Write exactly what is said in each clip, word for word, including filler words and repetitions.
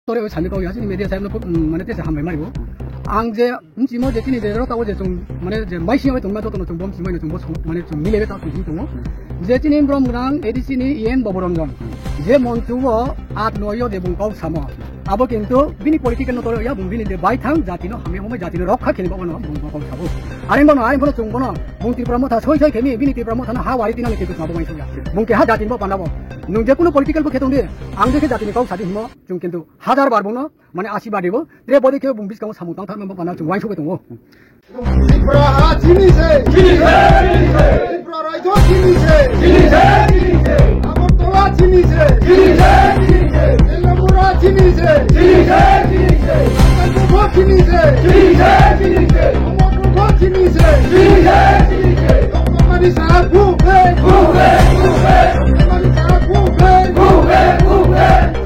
Tore o sami kok ya, chini media sahib no, um, mane tesa hambai mari bo. Ang je, um, chimo je chini je rota o je chung, mane je mai sing bai tongma joto no chung bom chimai no chung bo chung, mane chung mile be ta chung tongo. Je chini brom rang A D C ni E N Boboronjon. Je monchu o at noi o je bung kok samo. Abo kintu bini political no tore ya, bung bini je bai thang jati no hamya homai jati no rokha khini bobo no bung kok sabo. Aring bono, aring bono chung bono, bung Tripura motha soi soi khemi, bini Tripura motha no ha wari tinani kintu sabo mai soi ya. Bung ke ha jati bo panabo. Nung je kunu political bo khetong di, ang je khe jati ni kok sadi himo. Chwng kintu hajar bar bono, mane, asi bar ribo, tre bodi khe bung biskango samung tang thangma bana chwng uansugwi tongo. Tripura ha chini se. Chini se, chini se. Tripura rajyo chini se. Chini se, chini se. Agartala chini se. Chini se, chini se. Teliamura chini se. Chini se, chini se. Kanchanpur chini se. Chini se, chini se. Agartala chini se. Chini se, chini se. Doctor Manik Saha go back. Go back, go back. Doctor Manik Saha go back. Go back, go back.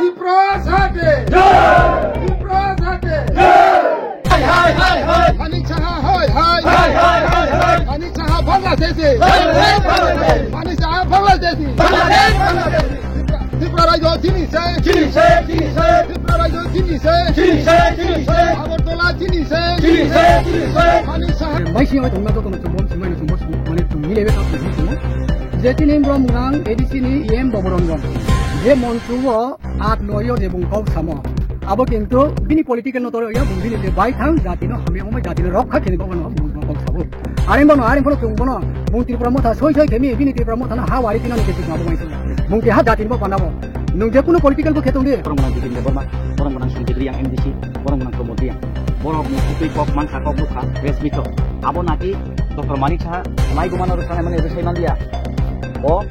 Tiprasa de! Tiprasa de! Hai, hai, hai, hai! Manik Saha, hai, hai! Hai, hai, hai, hai! Manik Saha, Bangladeshi! Bangladesh, Bangladesh! Manik Saha, Bangladeshi! Bangladesh, Bangladesh! Tripura, Tripura rajyo chini se! Chini se, chini se! Tripura rajyo chini se! Chini se, chini se! Agartala chini se! Chini se, chini se! Manik Saha. Mai sing oi tongna joto no chumbo, chumbo, chumbo, chumbo, mane chumbo, mile be ta chumbo, chumbo. Je chini brom rang A D C ni E M Boboronjon. Je monchu o at noi o je bung kok samo. Abo kintu bini political no tore ya, bung bini je bai thang jati no hamya homai jati no rokha khini bobo no bung kok sabo. Aring bono, aring bono chung bono, bung Tripura motha soi soi khemi, bini Tripura motha no ha wari tinani khe chung abo mai soi. Bung ke ha jati bo panabo. Nung je kunu political bo khetong di. Borok mwnang Bikin Debbarma, borok mwnang Sanjay Reang M D C, borok mwnang Pramod Reang. Borok ni kutui kok mankha, kok nukha, press meet o. Abo naki Doctor Manik Saha, mai gumano rwkhanai mani rwsai manliya. O,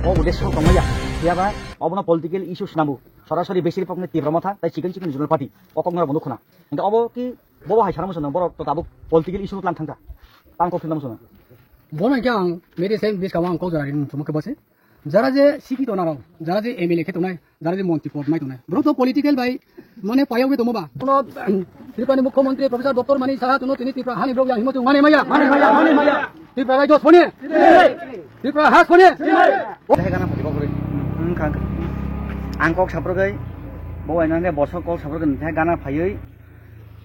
o ude sok tongmaya. Phiya ba, obono political issue swnambu. Sorasori besir pokni Tipra Motha, tai chicken chicken regional party. O kok norok bo nukhuna. Hingke obo ki, bobo hai sana muchung borok to tabuk political issue lang thangkha. Tang kok thangna muchung. Bono hingke ang, meri sen bis kama ang kok jora rin muchung ke bose. Jara je sikito narok, jara je M L A khe tongnai, jara je montri pod mai tongnai. Borok to political bai, mane payok bai tongma ba. Kono, Tripura ni Mukhyamantri Professor Doctor Manik Saha tono tini Tripura hani borok yang himo chung mane maya. Mane maya, mane maya. Tripura rajyo soni. Tripura ha soni. Tei gana phai kok ri. Wng kha. Ang kok saprwgwi, bo wainang ne bosok kok saprwgwi tei gana phaiwi.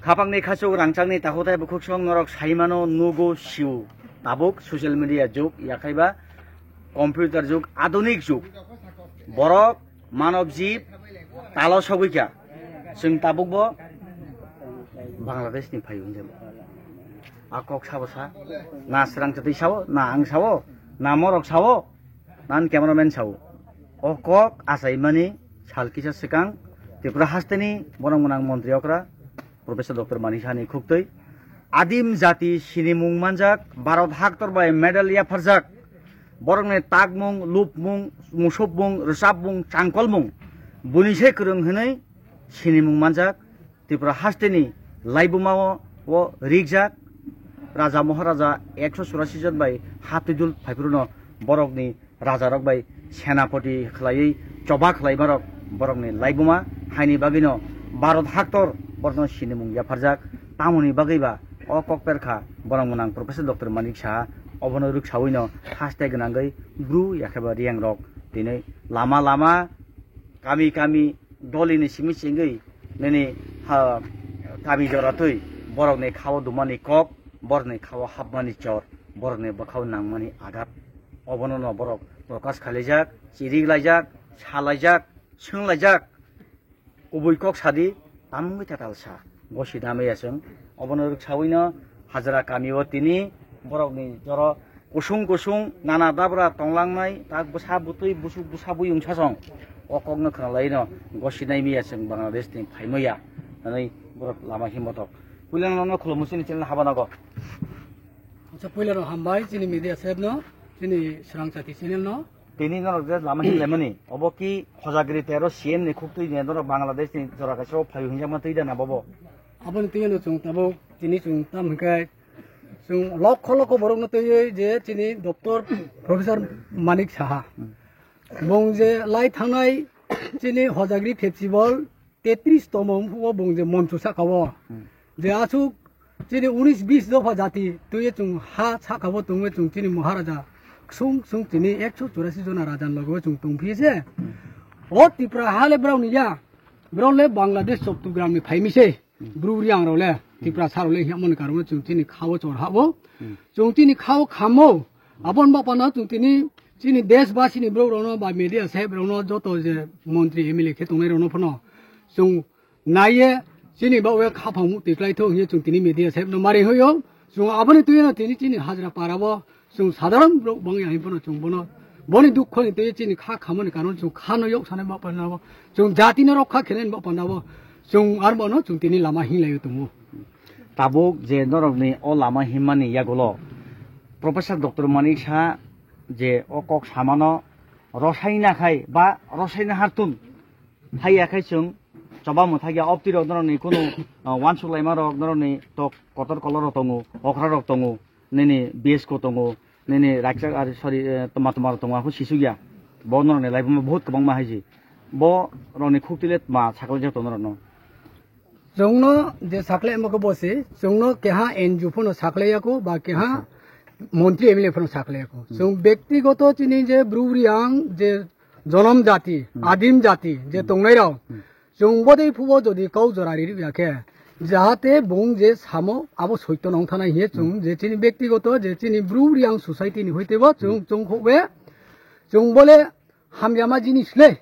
Khapangni khachuk rangchakni takhuk tei bukhuksong norok saimano nugo sio. Tabuk social media jug, yakhaiba computer jug, adunik jug. Borok manob jib talo sogwi kha. Chwng tabukbo Bangladesh ni phaio hwnjabo. A kok sabo sa, na swrang chatwi sao, na ang sao, na morok sao, na cameraman sao. O kok achaimani sal kisa swkang Tripura hasteni borok gwnang montri okra Professor Doctor Manik Saha ni khuktwi adim jati sinimung manjak, Bharat haktor bai medal yapharjak, borokni takmung, lupmung, musupmung, rwchapmung, changkolmung, buini se kwrwng hwnwi sinimung manjak. Tripura hasteni laibuma o, o rikjak, Raja Maharaja ekso churasi jon bai ha twidul phaiphruno borokni rajarok bai senapati khlaiwi choba khlaimarok borokni laibuma, haini bagwino Bharat haktor borokno sinimung yapharjak. Tamoni bagwiba o kokperkha borok gwnang Professor Doctor Manik Saha obono rwksawino haste gwnangwi bru yakheba riyangrok tini lama lama, kami kami dolini simi singwi nini ha kami joratwi borokni khao dumani kok, borokni khao hapmani chor, borokni bwkhao nangmani agat. Obono no borok prokash khailaijak, chiriklaijak, salaijak, swnglaijak. Kubui kok sadi, tamungwi tatal sa. Gosi damaya chwng. Obono rwksawino hajra kamio tini borokni joro kusung kusung nana dabra tonglangnai, tak bwsa bwtwi busuk bwsa buyung sasong. O kokno khwnalaino gosi naimiya chwng Bangladesh ni phaimaya. Hwnwi borok lama himbotok. Puilano nono khulumwi chini channel habanago. Acha, puilano hambai chini media sep no, chini Srang Chati channel no. Tini norok je lama hinlaimani, obo ki hojagri tei aro C M ni khuktwi ni norok Bangladesh ni jora kaisa o phaio hinjakma twi da na bobo? Aboni twi no chwng tabuk tini chwng tam hwnkhe chwng lokho lokho borok no twiwi je chini Doctor Professor Manik Saha. Hmm. Bung je lai thangnai chini hojagri festival tetris tomo o bung je moncho saka o. Hmm. Je asuk chini unis bis dopha jati twiwi chwng ha saka o tongwi chwng chini Maharaja ksung ksung tini ekso churasi jona raja ni loge o chwng tongphi se. Hmm. O Tipra ha le brao ni ya, brao le Bangladesh Chottogram ni phaimi se. Hmm. Bru Reang rao le, hmm, Tipra sa rao le hiya moni karon chwng chini kha o chor ha o. Hmm. Chwng chini kha o khamo. Aboni bapano chwng tini chini desh basi ni borok rokno ba media saheb rokno joto je montri M L A khe tongnai rokno phano chwng naiye chini baoh khaphang mukti khlai thok hinwi chwng tini media saheb no mari hoyo. Chwng aboni twi no tini chini hajra para o chwng sadharon borok bangya hinwi phano chwng bono boni dukho ni twi chini kha khamani karon chwng kha no yok sanai ba panda o chwng jati no rokha khenai ba panda o chwng arbo no chwng tini lama hinglai tongo. Tabuk je norokni o lama himmani yagulo Professor Doctor Manik Saha je o kok samano rosai nakhai ba rosai nahartun haiya khai chwng choba mwthakya optirok norokni kunu, uh, wansuk laima rok norokni tok kotor kolor rok tongo, okra rok tongo, nini B S ko tongo, nini rakchak ar sorry, eh, toma toma rok tongo, ako sisukya. Bo norokni laibuma bahut kwbangma haiji. Bo rokni khuktwi le tma sakhlaijak tongo norokno. Chwngno je sakhlai ma khe bo se, chwngno keha N G O phano sakhlai ya kho, ba keha, acha, montri M L A phano sakhlai ya kho. Hmm. Chwng bektigoto chini je Bru Reang je jonom jati, hmm, adim jati je, hmm, tongnai rok, hmm, chwng bodei phubo jodi kau jora ri ya khe, jahate bung je samo abo soito nong thanai hiye chwng, hmm, je chini bektigoto je chini Bru Reang society ni hoite bo chwng, hmm, chwng khobwe, chwng bole hamyama jinis le.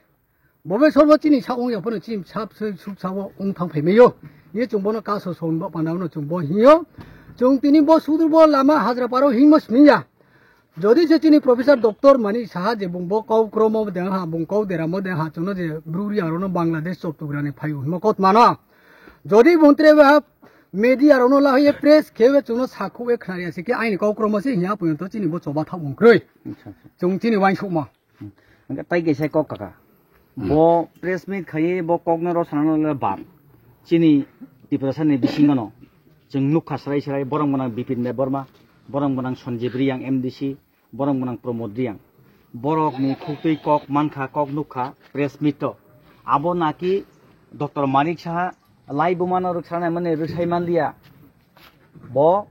Bobe sorbo chini sa ong ya phano chini sap sui suk sao ong thang phai maio. Ye chwng bono kaso son ba panda no chwng bo hiyo. Chwng tini bo sudur bo lama hajra paro hingmo smiya. Jodi se chini Professor Doctor Manik Saha je bung bo kau kromo de ha, bung kau deramo de ha, chwngno je Bru Reang rokno Bangladesh Chottogram ni phaio himo kot mano. Jodi bung tre ba media rokno la hoye press khewe chwngno sakhu e khna ya se ke aini kau kromo se hiya poyonto chini bo choba thap ong kroi. Acha, acha. Chwng chini wansukma. Hmm. Hwnkhe tai kaisa kok kaka. Hmm. Bo press meet khaiwi bo kokno rw sanano le bak. Chini Tiprasani bisingono chwng nukha srai srai borok gwnang Bipin Debbarma, borok gwnang Sanjib Reang M D C, borok gwnang Pramod Reang. Borokni khuktwi kok mankha, kok nukha press meet o. Abo naki Doctor Manik Saha lai bumano rwksanai mani rwsai manliya. Bo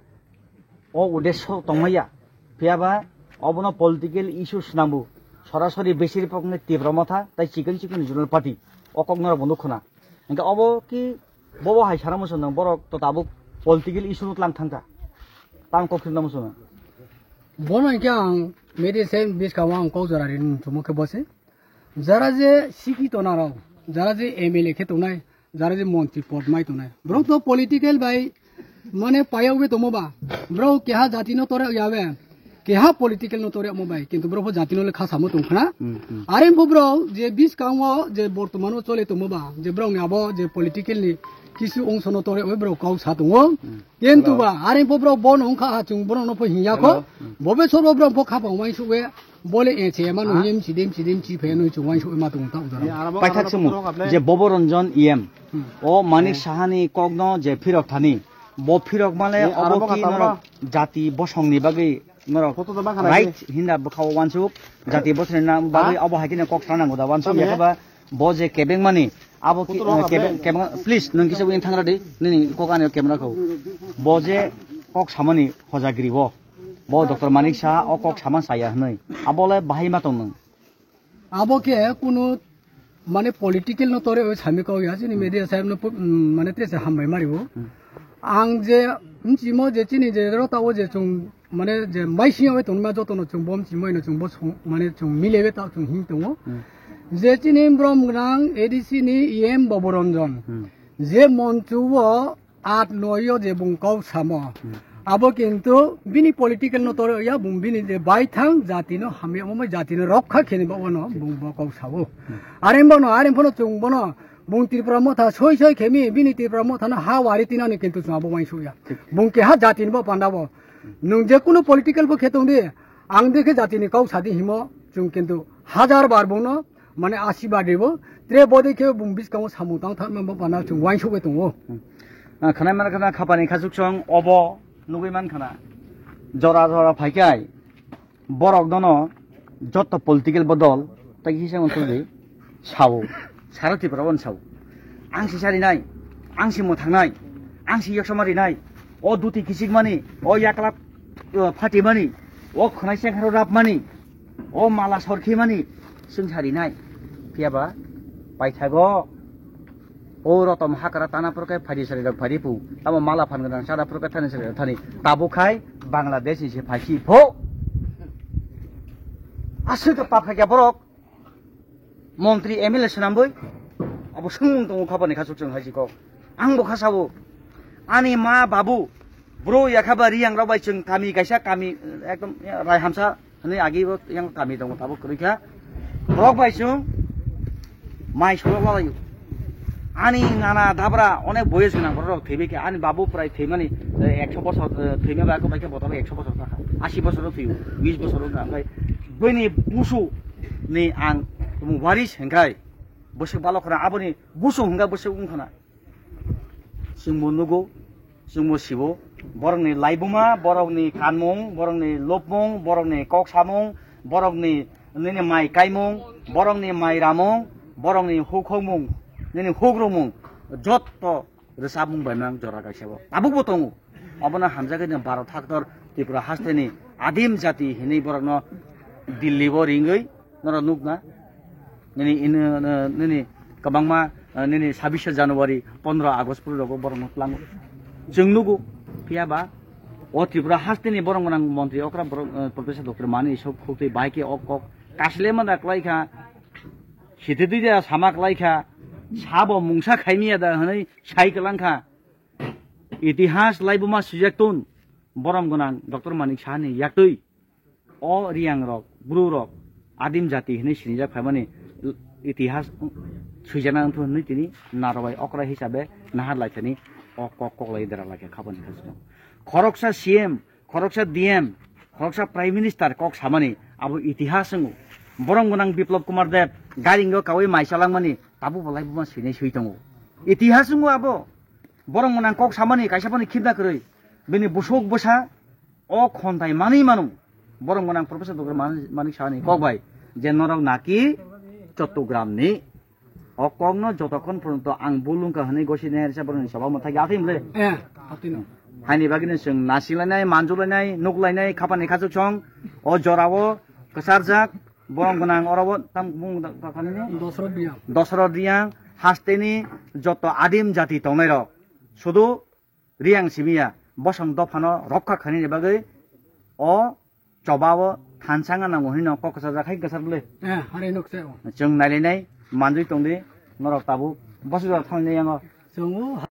o udesso tongmaya. Phiyaba obono political issue swnambu. Sorasori besir pokni Tipra Motha tai chikon chikon regional party. O kok norok bo nukho na. Hingke obo ki bobo hai sana muchung nang borok to tabuk political issue no tlang thangkha. Tang kok khirna muchung nang. Bono hingke ang medicine biskang ang kok jora rin chumuk khe bose. Jara je sikhi tonarok, jara je M L A khe tongnai, jara je montri pod mai tongnai. Borok to political bai mane payok be tongmo ba. Borok keha jati no tore yabe, keha political no tore mo bai. Kintu borok bo jati no le kha samo tong khna. Hmm, hmm. Are bo borok je biskang o je bortoman o chole tongmo ba, je borok ni abo je political ni kisu ongso no tore oi borok kau sa tongo. Hmm. Kintu ba, are bo borok bo no ongkha ha chung borok no pho hinya kho. Hello. Hmm. Bobe sorbo borok bo kha pang mai suwe. Bole e che ma no yem chidim chidim chi phe no chung wai sui ma tung ta ujara. Paithak sumu je Bobo Ranjan E M. Hmm. O Manik Sahani kokno je phirok thani. Bo phirok male obo ki norok jati bosong ni bagwi norok right hinda bwkha o wansuk jati bosong ni bagwi obo hai khe kok sana nango da wansuk ya ba bo je kebeng mani abo ki kebeng please nung kisa win thangra di nini kok ani camera ko. Bo je kok samani hojagri bo. Bo Doctor Manik Saha o kok sama saya hwnwi. Abo le bahai ma tong nung. Abo khe kunu mane political no tore oi sami kok ya chini media sahib no pu-, mm, mane tese hambai mari bo. Hmm. Ang je mchimo je chini je rota o je chung mane je maising oi tong ma joto no chung bom chimo ino chung bo song mane chung mile be ta chung hing tongo. Hmm. Je chini brom gnang A D C ni E M Boboranjan. Hmm. Je monchu o At noyo je bung kok samo. Hmm. Abo kintu bini political no toro ya bung bini je baithang jati no hamya mo jati no rokha kheni ba wano bung bo kok sao. Hmm. Are bono, are bono chung bono bung Tripura motha soi soi khemi bini Tripura motha no ha wari tinani kintu chung abo wai suya. Thik. Bung keha jati ni bo panda bo. Nung je kuno political bo khetong di, ang de khe jati ni kok sadi himo. Chwng kintu hajar bar bono mane asirbad ribo, tre bodei khe bung biskango samung tang thangma bana chwng uansukwi tongo. Ah, khwnai mana khwna khapani khachuksong obo nugwi man khwna. Jora jora phaikai borok dono jotto political bodol tai kisa unsukdi sao. Sara Tripura on sao. Ang si sari nai, ang si mwthang nai, ang si yaksama ri nai. O duti kichik mani, o yakla, uh, phati mani, o khwnai sengkharo rap mani, o mala sorkhi mani, chwng sari nai. Phiya ba paithago o rotom hakra tana phuru khe phadi sari rok phadi pu. Tamo mala phan gwnang chana phuru khe thani sari rok thani. Tabuk khai Bangladesh ni se phai si pho. Aswk khe pa phai khe borok. Montri M L A swnamwi abo swngmung tongo khapani khachuksong hai si kok. Ang bo kha sao. Ani ma babu bro yakha ba riyang rok bai chwng kami kaisa kami, eh, ekdom, eh, rai hamsa hwnwi agi bo yang kami tongo tabuk kwrwi kha. Borok bai chwng mai sorok lalaio. Ani nana dabra onek boyes gwnang borok rok thwibai khe ani babu prai thwimani, eh, ekso bosor, eh, thwima bai khe bai khe botobo ekso bosor thakha. Asi bosor thwiyo, bis bosor wngkha. Hwnkhe bini busu ni ang waris hwnkhe bwswk balok khna aboni busu hwnkha bwswk wngkhana. Chwngbo nugo, chwngbo sibo, borokni laibuma, borokni kanmung, borokni lobmung, borokni kok samung, borokni nini mai kaimung, borokni mai ramung, borokni hukhokmung, nini hukrumung, jotto rwchapmung bai mang jora kaisa bo tabukbo tongo. Obono hamjagwi no Bharat haktor Tripura hasteni adim jati hinwi borokno Delhi o ringwi norok nukna. Nini ino, no, nini kwbangma, eh, nini sabishe January, pondro August phuru rogo borokno tlango. Chwng nugo, phiya ba o Tripura hasteni borok gwnang montri okra borok, eh, Professor Doctor Mani Isok khukti bai khe ok kok kasle mada kwlai kha. Sititwi da sama kwlai kha, sabo mungsa khaimiya da hwnwi sai kwlang kha. Itihas laibuma swijak tun, borom gwnang Doctor Manik Saha ni yaktwi o riyang rok, bru rok, adim jati hwnwi sinijak phaimani itihas swijana wngthu hwnwi tini narobai okra hisabe nahar lai thani o kok koklai dera lai kha khapani khasino. Khoroksa C M, khoroksa D M, khoroksa Prime Minister kok samani abo itihas wngo. Borom gwnang Biplop Kumar Deb garingo kawi mai chalangmani tabuk bo laibuma swinai swi tongo. Itihas wngo abo. Borom gwnang kok samani kaisa phano khibna kwrwi. Bini busuk bwsa o khonthai manwi mano. Borom gwnang Professor Doctor Mani-, Manik Saha ni kok bai je norok naki Chottogram ni O kokno jotokhon phwrwngto ang bul wngkha hwnwi gosi nai risa borokni choba mwthai atwi mle. Eh, atwino. Haini bagwino chwng nasinlainai, manjulainai, nuklainai, khapani khachuksong o jorao kwcharjak, borom gwnang oro bo tam bung da-, da-, da-, Dosrot Riyang. Dosrot Riyang, hasteni joto adim jati tongnairok. Sudu Riyang simiya bosong dophano rokha khainani bagwi o chobao thansa wngna nango hwnwi no kok kwchajak hai kwchar bwle. Eh, hari nukse o. Chwng nailainai manjwi tongdi norok tabuk bosok jora thanglai yango. Chwng o